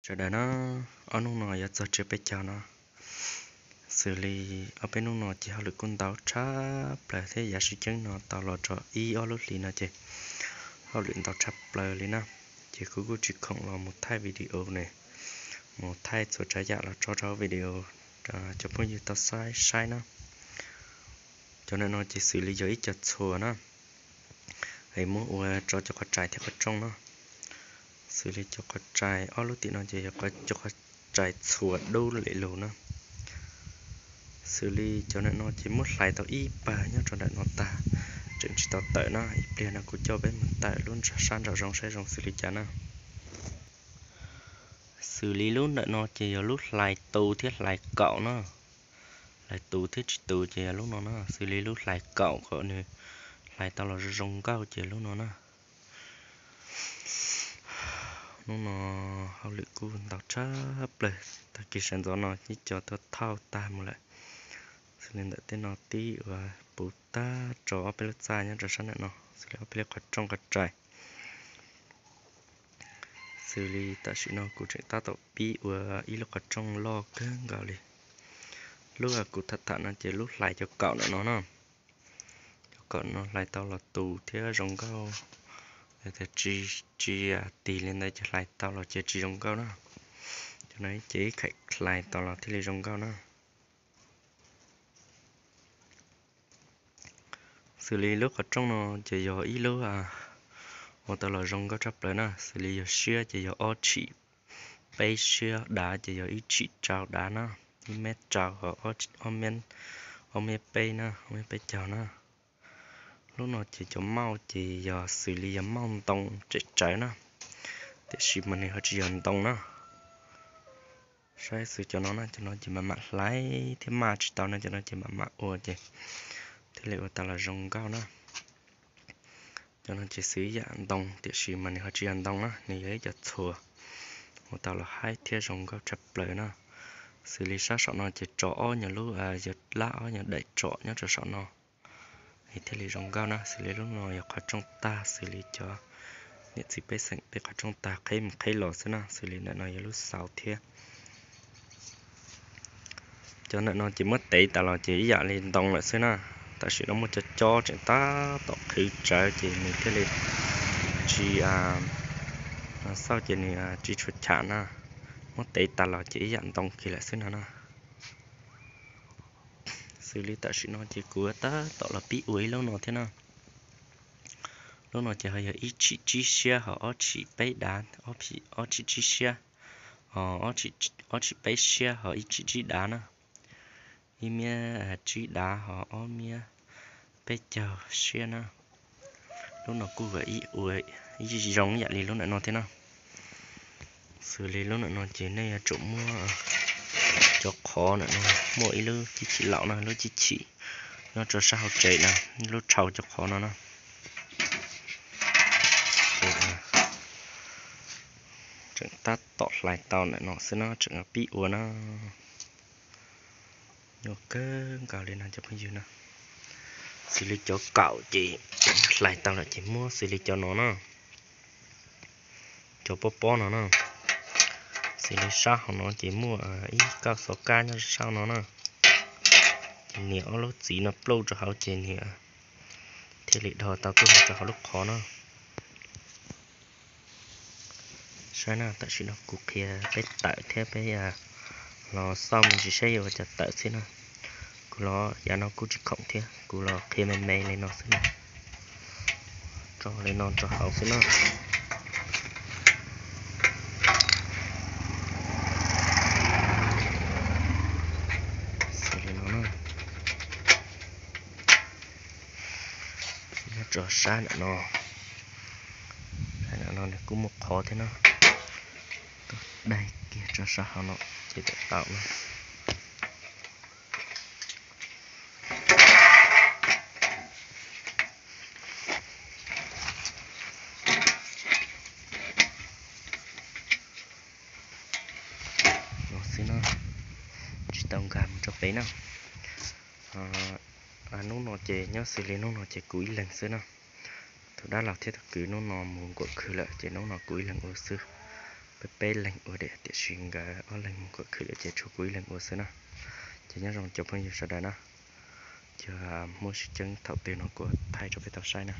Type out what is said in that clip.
Sawv daws na, ob hnub no yuav txog tsiab peb caug no, xws li ob peb hnub no ces hauj lwm kuj ntau tshaj plaws thiab yav sib ceeb no tau los rau ib ob lub hlis no ces hauj lwm ntau tshaj plaws li na, ces kuv kuj tsis khoom los mus thaij video ne, mus thaij txhua tsav yam los tso rau video cov phooj ywg tau saib saib na. Cov ntawm no ces xws li yog ib co txhuas na, es muab ua rau cov qhov rais thiab qhov rooj no. Xws li cov qhov rais ob lub tim no ces yog cov qhov rais txhuas dub lem lug na. Xws li cov ntawm no ces muab hlais tau ib pawg nyob rau ntawm no tag, tseem tsis tau tawm na, ib pliag no kuv coj peb mus tawm lub sab nraum zoov saib zoo xws li cas na. Xws li lub ntawm no ces yog lub hlais tus thiab hlais kaum na, hlais tus thiab tsis tus ces yog lub no na. Xws li lub hlais kaum kom nws hlais tau los zoo zoo nkauj ces lub no na. Hnub no hauj lwm kuj ntau tshaj plaws, tag kis sawv ntxov no ib co tuaj thauj tag mus lawm. Xws li ntawm tej no tib uas puv tag rau ob peb lub txaj nyob rau sab ntawm no, xws li ob peb lub qhov rooj qhov rais. Xws li tam sim no kuv tseem tab tom pib ua ib lub qhov rooj loj kawg nkaus li. Lub kuv tham tham no ces lub hlais cov kaum ntawm no na. Cov kaum no hlais tau los tus thiab zoo nkauj, yog tias tsis, tsis tig li ntawd ces hlais tau los ces tsis zoo nkauj na. Cov no ces ib kham hlais tau los thiaj li zoo nkauj na. Xws li lub qhov rooj no ces yog ib lub ua tau los zoo nkauj tshaj plaws na. Xws li yog siab ces yog ob tshim peb siab, dav ces yog ib tshim rau dav na, ib mev rau, ob mev peb na, ob mev peb caug na. Lub no ces cov mauj ces yog xws li yog mauj ntoo tsem tsawv na, tiam sis mas nws ho tsis yog ntoo na. Saib xws cov no na, cov no ces mam mam hlais thiab maj tsis tau na, cov no ces mam mam ua ces thiaj li ua tau los zoo nkauj na. Cov no ces xws ib yam ntoo tiam sis mas nws ho tsis yog ntoo na, nws yog ib co txhuas ua tau los haib thiab zoo nkauj tshaj plaws na. Xws li sab saum no ces tso ob nyuag lub, yog lab ob nyuag daim tsom nyob rau saum no es thiaj li zoo nkauj na. Xws li lub no yog qhov rooj tag, xws li cov niam txiv pej xeem tej qhov rooj tag qheb mus qheb los xwb na. Xws li ntawm no yog lub xauv thiab. Cov ntawm no ces muab tev tas los ces ib yam li ntoo lawm xwb na. Tam sim no muaj cov cob tseem tab tom qhwv tsawv ces nws thiaj li tsis, xauj ces nws tsis tshua cham na. Muab tev tas los ces ib yam ntoo kiag lawm xwb no na. Xws li tam sim no ces kuv tab tom los pib ua ib lub no thiab na. Lub no ces ho yog ib tshim tsib siab ho ob tshim peb dav, ob tshim tsib siab, ho ob tshim peb siab ho ib tshim tsib dav na. Ib miab tsib dav ho ob miab peb caug siab na. Lub no kuj ua ib zoo yam li lub ntawm no thiab na. Xws li lub ntawm no ces nej yuav tsum muab cov qhov ntawm no, muaj ib lub cib chim laus na, lub cib chim nyob rau sab hauv tsev na, lub tshau cov qhov no na. Tseem tab tom hlais tau ntawm no xwb no, tseem pib ua na. Nyuaj kawg nkaus li no cov phooj ywg na. Xws li cov kaum ces hlais tau lawm ces muab xws li cov no na, cov pob pob no na. Xws li sab hauv no ces muaj ib kauj xov kab nyob sab hauv no na. Ces nias ob lub txiv no pluj rau hauv ces nws thiaj li dhos tau tuaj mus rau hauv lub qhov no. Saib na, tam sim no kuv qhia peb tawm thiab peb los xauj me ntsis saib yuav ua cas tawm xwb na. Kuv los yav no kuj tsis khoom thiab, kuv los qhia me me li no xwb na. Tso li no rau hauv xwb na. Xws li no na. Nyob rau sab ntawm no, sab ntawm no nws kuj muaj qhov thiab na. Tuaj daig kiag rau sab hauv no ces tawm tau na. No xwb na, tsis tau nkag mus rau pem na. Hnub no ces nyob xws li hnub no ces kuv ib leeg xwb na. Tus dab laug thiab tus kwv hnub no mus nkuam khw lawm ces hnub no kuv ib leeg ua xwb. peb leeg ua tiam sis nkawd ob leeg mus khwv lawm ces tshuav kuv ib leeg ua xwb na. Ces nyob zoo cov phooj ywg sawv daws na, ces muaj sib ceeb thaum twg no kuv thaij rau peb tau saib na.